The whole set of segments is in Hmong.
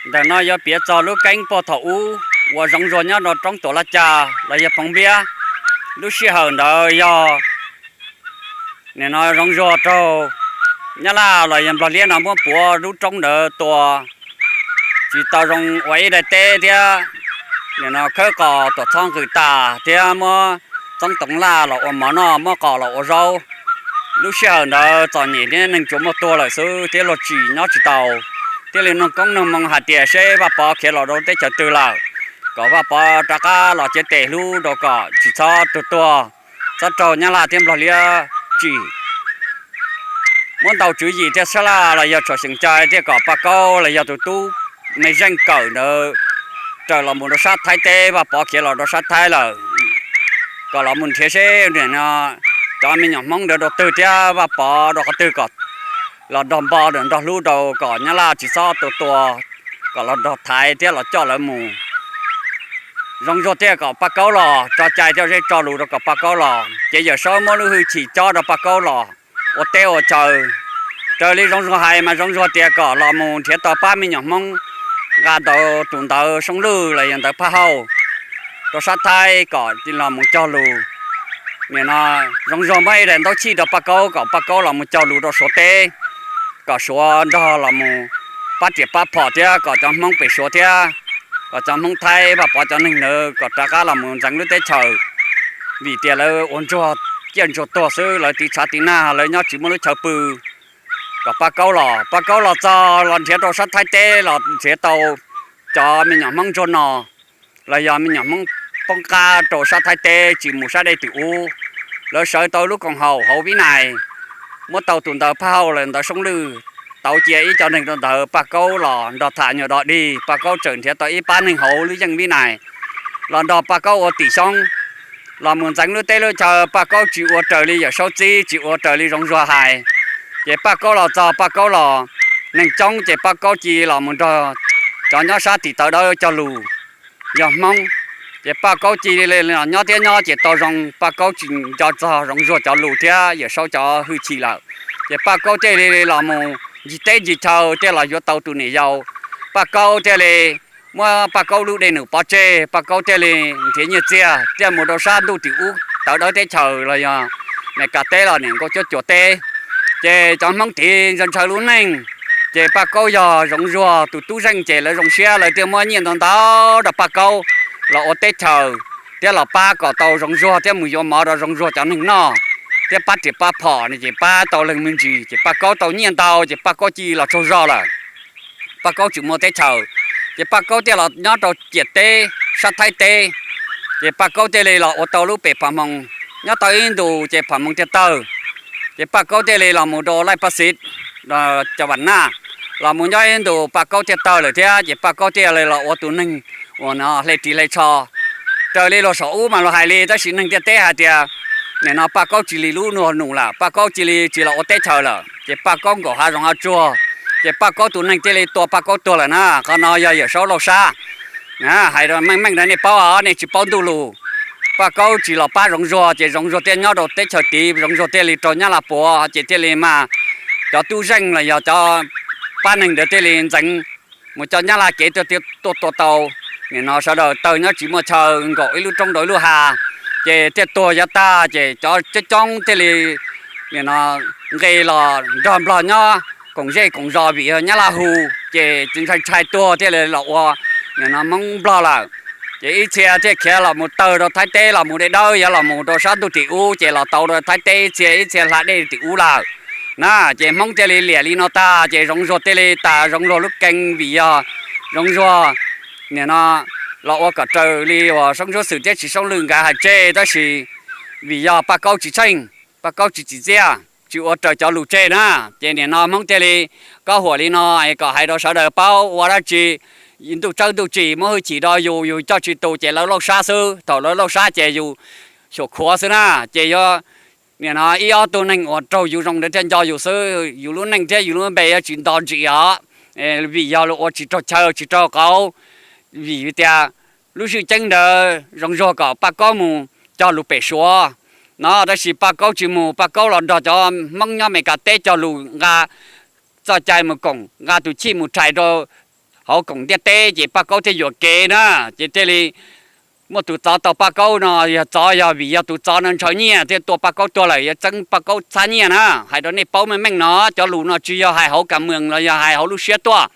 Ntawm no yuav piav txog lub keeb puag thaum ub uas Zoov Zuag nyob rau roob Tuam Laj Ca los yog Phoov Npiab. Lub sij hawm ntawd yog nim no Zoov Zuag raug Nyab Laj los yog Nplog Liab no muab puav lub roob ntawd tua tsis tau zoo ua ib daim teb thiab nim no khawb qos tuam txhob nqws tas thiab muab txoob toov laj los ua mov noj, muab qos los ua zaub. Lub sij hawm ntawd txom nyem thiab neeg tsuas muaj tuag lawm xwb thiab luag tsim nyob tsis tau. Thiaj li nug koob nug moo hais tias seb Vaj Pov khiav los rau teb chaws twg lawm, kom Vaj Pov rov qab los cev tes hlub rau kom tsis txhob tuag tuag, txhob raug Nyab Laj thiab Nplog Liab tsim. Muab ntaus tswv yim thiaj sab laj los yog tsham xyeem cai thiaj kom Paj Kaub los yog tus tub me zeej kawm ntawd raws los mus rau sab Thaib teb, Vaj Pov khiav los rau sab Thaib lawm, kom los mus nrhiav seb cov me nyuam Hmoob ntawd rau twg thiab Vaj Pov rau qhov twg kom los nrog npo nrog hlub rau kom Nyab Laj tsis txhob tua tua, kom los nrog thaiv thiab los coj lawv mus. Zoov Zuag thiaj kom Paj Kaub los, tso cai thiab zeb tso lus rau kom Paj Kaub los. Ces Yawm Saub muab lub hwj chim cob rau Paj Kaub los ua teb ua chaw. Raws li Zoov Zuag hais mas Zoov Zuag tias kom los mus nrhiav tau pab me nyuam Hmoob nqa ntawd tus ntawv Soob Lwj los yog ntawv Phaj Hauj rau sab Thaib kom los mus cog lus. Nim no Zoov Zuag muab ib daim ntaub chij rau Paj Kaub kom Paj Kaub los mus cog lus rau Suav teb, kom Suav nrog los mus pab riam pab phom thiab kom cov Hmoob pem Suav thiab kom cov Hmoob Thaib Vaj Pov cov neeg ntawd kom rov qab los mus ntxeev lub teb chaws, vim tias lawv ua ntsuag ciaj ntsuag tuag xwb, lawv tiv tshav tiv nag, lawv nyob tsis muaj lub chaw pw. Kom Paj Kaub los, Paj Kaub los txog los nrhiav rau sab Thaib teb los nrhiav tau cov me nyuam Hmoob ntsuag no los yog me nyuam Hmoob poob qab rau sab Thaib teb tsis mus sab dej twm ub. Lawv sawv tau lub koom haum hauv Vib Nais, muab tau tus ntawv Phaj Hauj los ntawv Soob Lwj, tau cia ib co neeg rau ntawd. Paj Kaub los nrog tham nyuag dog dig, Paj Kaub tseem nrhiav tau ib pab neeg hauv lub yeej Vib Nais los nrog Paj Kaub ua tim xyoob, los mus ntxeev lub teb lub chaw. Paj Kaub tsis ua raws li Yawm Saub txib, tsis ua raws li Zoov Zuag hais. Ces Paj Kaub los txog, Paj Kaub los neeg coob ces Paj Kaub cia li los mus nrog cov nyob sab tim tawv dawb cog lus, yog Hmoob. Ces Paj Kaub cia li los nyob thiab nyob ces tau zoo, Paj Kaub tsis nco txog Zoov Zuag cov lus thiab Yawm Saub cov hwj chim lawm. Ces Paj Kaub thiaj li los mus ncig teb ncig chaw thiaj los yuav tau tus niam yau. Paj Kaub thiaj li muab Paj Kaub lub dej num pov tseg, Paj Kaub thiaj li nrhiav nyiaj txiag thiaj mus rau sab ntuj tim ub tawv dawb teb chaws los yog Mes Kas teb los nim Nkauj Cuab Cuas teb. Ces cov Hmoob tid ntshaw ntshaw lub neej, ces Paj Kaub yog Zoov Zuag tus tub zeej ces lawv zoo siab, lawv thiaj muab nyiaj ntau ntau rau Paj Kaub los ua teb chaws thiab los pab kom tau Zoov Zuag thiab mus yuav mov rau Zoov Zuag cov neeg noj thiab pab riam pab phom no ces pab tau leej me ntsis ces Paj Kaub tau nyiaj ntau ces Paj Kaub cia li los tsaug zog lawm. Paj Kaub tsis muaj teb chaws, ces Paj Kaub thiaj los nyob rau ciam teb sab Thaib teb. Ces Paj Kaub thiaj li los ua tau lub pem Pham Hmoov, nyob tau ib ntus ces Pham Hmoov thiaj tawg. Ces Paj Kaub thiaj li los mus rau Laij Paj Xiv, Cov Vam Naj, los mus nyob ib ntus Paj Kaub thiaj tawg lawm thiab. Ces Paj Kaub thiaj li los ua tus neeg uas no hle ris hle tsho. Raws li luag saum ub mas luag hais li, tab sis neeg ntiaj teb hais tias nim no Paj Kaub cia li lub nua num lawm, Paj Kaub cia li tsis los ua teb chaws lawm, ces Paj Kaub nkaum hav zoov hav tsuag, ces Paj Kaub tus neeg thiaj li tua Paj Kaub tuag lawm na. Qhov no yog Yawm Saub Lauj Sab hais rau meej meej rau nej paub os, nej tsis paub ntuj lus. Paj Kaub tsis los pab Zoov Zuag ces Zoov Zuag thiaj nyob rau teb chaws tid, Zoov Zuag thiaj li raug Nyab Laj puav ces thiaj li mas cov tub zeej los yog cov pab neeg ntawd thiaj li ntxeev mus coj Nyab Laj kev tuaj tua tau. Nim no sawv daws tawg nyob tsis muaj chaw, nkaum ib lub roob rau ib lub hav, ces thiaj tuag yav tag ces cov coob coob thiaj li nim no nqis los nrog Nplog nyob koom zej koom zos vim yog Nyab Laj hu, ces ntshai ntshai tuag thiaj li los ua nim no Hmoob Nplog lawm. Ces ib txhia thiaj khiav los mus tawg rau Thaib teb los mus dej dawb, yuav los mus rau sab ntuj tim ub ces los tau rau Thaib teb ib txhia, ib txhia hla dej tim ub lawm na. Ces Hmoob thiaj li liam li no tag ces Zoov Zuag thiaj li tas Zoov Zuag lub kee vim yog Zoov Zuag nim no los ua kom raws li uas Soob Ntsuab Xwm thiab Tsis Soob Lwj nkawd hais tseg, tab sis vim yog Paj Kaub tsis tsheej, Paj Kaub tsis tsim txiaj, tsis ua raws cov lus tseg na. Ces nim no Hmoob thiaj li kob huam li no kom hais rau sawv daws paub ua dab tsi. Ntuj tsawb ntuj tsim muab hwj chim rau yus, yus coj tsis tus ces lawv lauj sab xwb, thaum lawv lauj sab ces yus xyuam khuav xwb na. Ces yuav nim no ib ob tug neeg uas raug yus zoo ntawd thiaj nco yus xwb, yus lub neej thiab yus lub npe yuav tsis nto ntsis os. Vim yog luag ua tsis raug chaw tsis raug qauv, vim tias lub zwj ceeb ntawd Zoov Zuag kom Paj Kaub mus cog lus pem Suav no, tab sis Paj Kaub tsis mus, Paj Kaub los nrog cov Hmoob nyob Amelikas teb cog lus nqa txoj cai mus koom, nqa tus chij mus rhais rau hauv koom ntiaj teb ces Paj Kaub thiaj yuam kev na. Ces thiaj li muaj tus txov tau Paj Kaub no, yog txov yog vim yog tus txov no ntshaw nyiaj thiaj tua Paj Kaub tuag lawm, yuav txeeb Paj Kaub txhab nyiaj na. Hais rau nej paub meej meej no, cov lus no tsis yog hais hauv kas mws los yog hais hauv lub siab tuaj.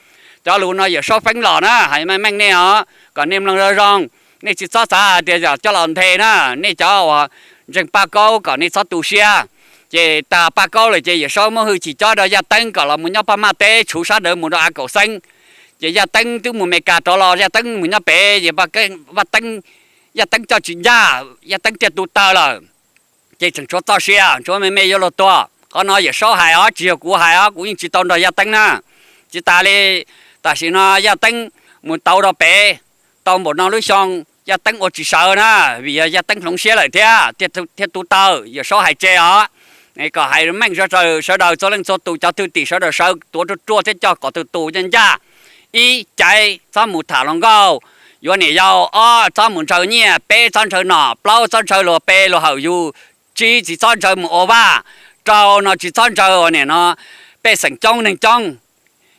Cov lus no Yawm Saub feeb los na, hais meej meej nej os, kom nej mloog zoo zoo. Nej tsis txhob xav hais tias yog coj los nthe na, nej cov uas ntseeg Paj Kaub kom nej txhob tu siab. Ces tas Paj Kaub lawm ces Yawm Saub muab hwj chim cob rau Yaj Teeb kom los mus nyob Paj Maj teb tshuv sab ntawd mus rau Av Kaum Xeeb. Ces Yaj Teeb twb mus Mes Kas rov los, Yaj Teeb mus nyob pem ces Vaj Teeb, Yaj Teeb coj tsis ncaj, Yaj Teeb thiaj tu taw lawm. Ces tseem tshuav txoj sia, tshuav me me yuav luag tuag. Qhov no Yawm Saub hais os, tsis yog kuv hais os, kuv yeej tsis tau nrog Yaj Teeb na. Tsis tas li, tam sim no Yaj Teeb mus tau rau pem tau npaum no lub xyoo, Yaj Teeb ua tsis sawv na, vim yog Yaj Teeb hloov siab lawm thiab, thiaj tu taw. Yawm Saub hais tseg os, kom hais meej sawv daws, sawv daws txhua leej txhua tus cov thwj tim sawv daws sawv tuav ruaj ruaj thiab coj kom tus tus ncaj ncaj. Ib, caiv txhob mus tham hluas nkauj, yuav niam yau. Ob, txhob mus ntshaw nyiaj. Peb, txhob ntshaw nom. Plaub, txhob ntshaw luag pe luag hawm yus. Tsib, tsis txhob ntshaw mus ua vaj. Rau, no tsis txhob ntshaw ua niam no pej xeem coob neeg coob.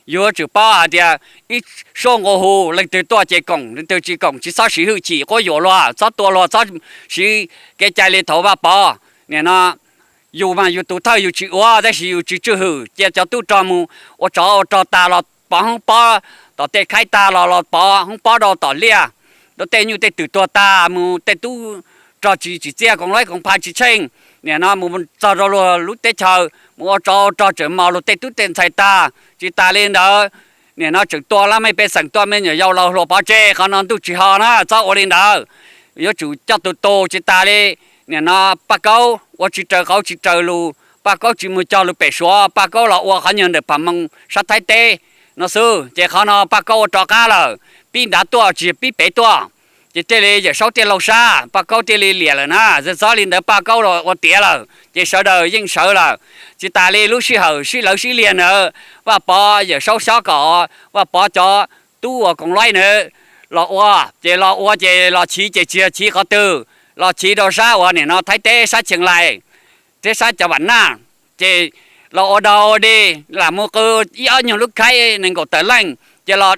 Yuav tsum paub hais tias ib suab nqua hu, leej twg tuaj ces koom, leej twg tsis koom tsis txhob siv hwj chim quab yuam luag, txhob tua luag, txhob siv kev cai li thaum Vaj Pov. Niam no yus mas yus tus thawj yus tsis ua, tab sis yus tsis tswj hwm, cia cov tub rog mus ua tsov ua rog tas los pov hoob pob tom tej khaib tag los los pov hoob pob rau tom liaj, rau tej nyuj tej twm tuag tag mus tej tub rog tsis tsim txiaj, koom laib koom pha tsis tsheej. Niam no mus txog rau luag lub teb chaws mus ua tsov ua rog tseem mos luag tej tub tej ntxhais tag. Tsis tas li ntawd, niam no tseem tua lab mej pej xeem, tua me nyuam yaus laus hluas pov tseg. Qhov no ntuj tsis ho na, txhob ua li ntawd. Yuav tsum coj tus tus. Tsis tas li, niam no Paj Kaub ua tsis raws qauv tsis raws lus, Paj Kaub tsis mus cog lus pem Suav, Paj Kaub los ua qhov nyuag ntawm Pham Moos sab Thaib teb no xwb, ces qhov no Paj Kaub ua rov qab lawm, pib nrad tuaj tsis yog pib pem tuaj. Ces thiaj li Yawm Saub thiaj laug sab, Paj Kaub thiaj li liam lawm na. Txog txog li ntawd Paj Kaub los ua tiav lawm ces sawv daws yeej sawv lawm. Tsis tas li lub sij hawm sib lawv sib liag ntawd, Vaj Pov, Yawm Saub xyob kom Vaj Pov cov tub uas koom laib ntawd los ua, ces los ua ces los chiv ces tsis yog chiv qhov twg, los chiv rau sab uas niam no Thaib teb sab Chiang Rai thiab sab cov Vam Naj. Ces los ua dog ua dig lam mus qw ib ob nyuag lub khaib nees nkaum tawm leej, ces los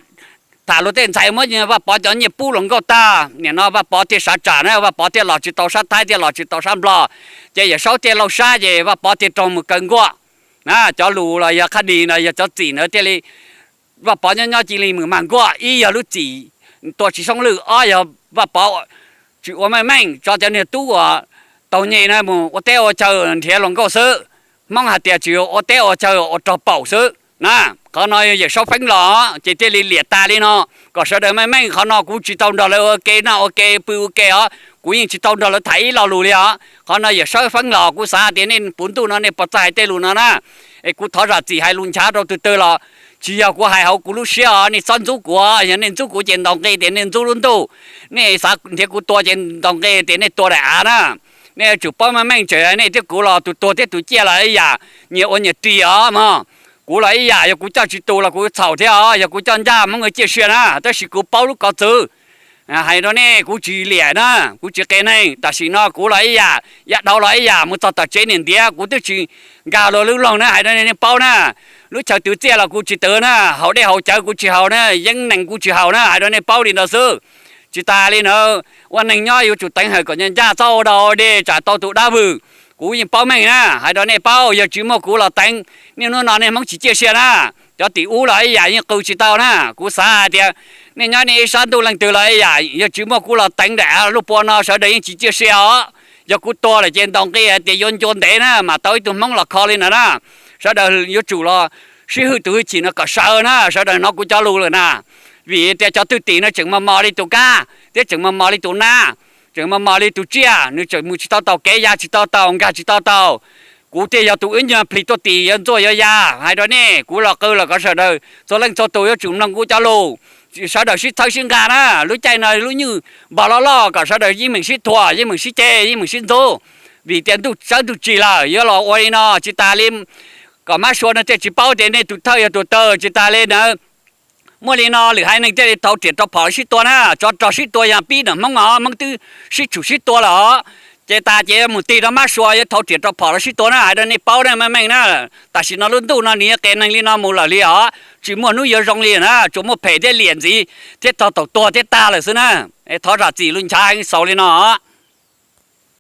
tham luag tej ntxhais muab Vaj Pov cov nyiaj pub luag nkauj tag. Niam no Vaj Pov thiaj sav tsam na, Vaj Pov thiaj los tsis tau sab Thaib, thiaj los tsis tau sab Nplog. Ces Yawm Saub thiaj laug sab ces Vaj Pov thiaj raug mus kaw nkuaj na. Cov lus los yog qhab dis no yog cov txim ntawd thiaj li Vaj Pov nyob nyob cia li mus mag nkuaj. Ib yog lub txim tua tsis soob lwj, ob yog Vaj Pov tsis ua meej meej, tso cov niag tub uas taug nyem na mus ua teb ua chaw nrhiav luag nkauj xwb. Hmoob hais tias tsis ua teb ua chaw, ua rog paum xwb na. Qhov no Yawm Saub feeb los ces thiaj li liam tas li no, kom sawv daws meej meej. Qhov no kuv tsis tau nrog lawv ua ke noj ua ke pw ua ke os, kuv yeej tsis tau nrog lawv tham ib lo lus li os. Qhov no Yawm Saub feeb los, kuv xav tias nej puv ntuj no nej puas txawj hais tej lus no na. Es kuv thov zam txim hais lus nchav rau tus twg los tsis yog kuv hais hauv kuv lub siab os, nej txhob ntxub kuv. Yog nej ntxub kuv ces ntaus nqi tias nej ntxub lub ntuj, nej xav nrhiav kuv tua ces ntaus nqi tias nej tua daim av na. Nej yuav tsum paub meej meej, tseem nej thiab kuv los tus tuag thiab tus ciaj los ib yam, nyias ua nyias ris os mog. Kuv los ib yam, yog kuv coj tsis tus los kuv txhaum thiab os, yog kuv coj ncaj Hmoob yuav ciaj sia na, tab sis kuv paub lub kov txwv. Hais rau nej, kuv tsis liam na, kuv tsis qias neeg. Tam sim no kuv los ib yam, yav dhau los ib yam, mus txog tom tsev niam ntiav kuv twb tsis nkag luag lub loog na, hais rau nej paub na. Lub chaw twv txiaj los kuv tsis twv na, haus dej haus cawv kuv tsis haus na, yeeb nees kuv tsis haus na, hais rau nej paub li ntawd xwb. Tsis tas li ntawd, ua neeg nyob yuav tsum teev hawm kom ncaj ncaj, txhob ua dog ua dig tsam tau tus dab vwm. Kuv yeej paub meej na, hais rau nej paub, yog tsis muaj kuv los teev, niaj hnub no nej Hmoob tsis ciaj sia na. Cov tim ub los ib yam yeej qw tsis tau na. Kuv xav hais tias nej nyob nej ib sab ntuj leej twg los ib yam, yog tsis muaj kuv los teev daim av lub pua no sawv daws yeej tsis ciaj sia os. Yog kuv tuag lawm ces ntaus nqi hais tias yuav ncua ntev na mam tau ib tug Hmoob los kho li ntawd na. Sawv daws yuav tsum los sib hwj tus hwj chim no kom sawv na, sawv daws hnov kuv cov lus lawm na. Vim tias cov thwj tim no tseem mos mos li tus kab thiab tseem mos mos li tus nab, tseem mos mos li tus tsiaj, nws tseem mus tsis tau taus kev, ya tsis tau taus, nkag tsis tau taus. Kuv thiaj yog tus ib nyuag plig tuaj tim yuav ntxuaj yuav ya. Hais rau nej, kuv los qw los kom sawv daws txhua leej txhua tus yuav tsum mloog kuv cov lus, sawv daws sib txhawb sib nqa na. Lub caij no lub nywj npog loj loj, kom sawv daws yeej meem sib thuam, yeej meem sib ceg, yeej meem sib ntxub. Vim tias ntuj tsawb ntuj tsim lawm, yuav los ua li no tsis tas li, kom mab sua no thiaj tsis paub tias nej tus thawj yog tus twg. Tsis tas li ntawd, muaj li no lwm haiv neeg thiaj li thau riam rau phom sib tua na. Tsov rog sib tua yog pib ntawm Hmoob os, Hmoob twb sib tshum sib tua lawm os. Ces tas ces mus tig rau mab sua yuav thau riam rau phom los sib tua na, hais rau nej paub na, meej meej na. Tam sim no lub ntuj no nws yuav qias neeg li no mus lawm li os. tsis muaj hnub yuav zoo li na, tsuas muaj phem thiab liam ntxiv thiab thaum tuag thiab tag lawm xwb na. Thov zam txim lus nchav heev xaus li no.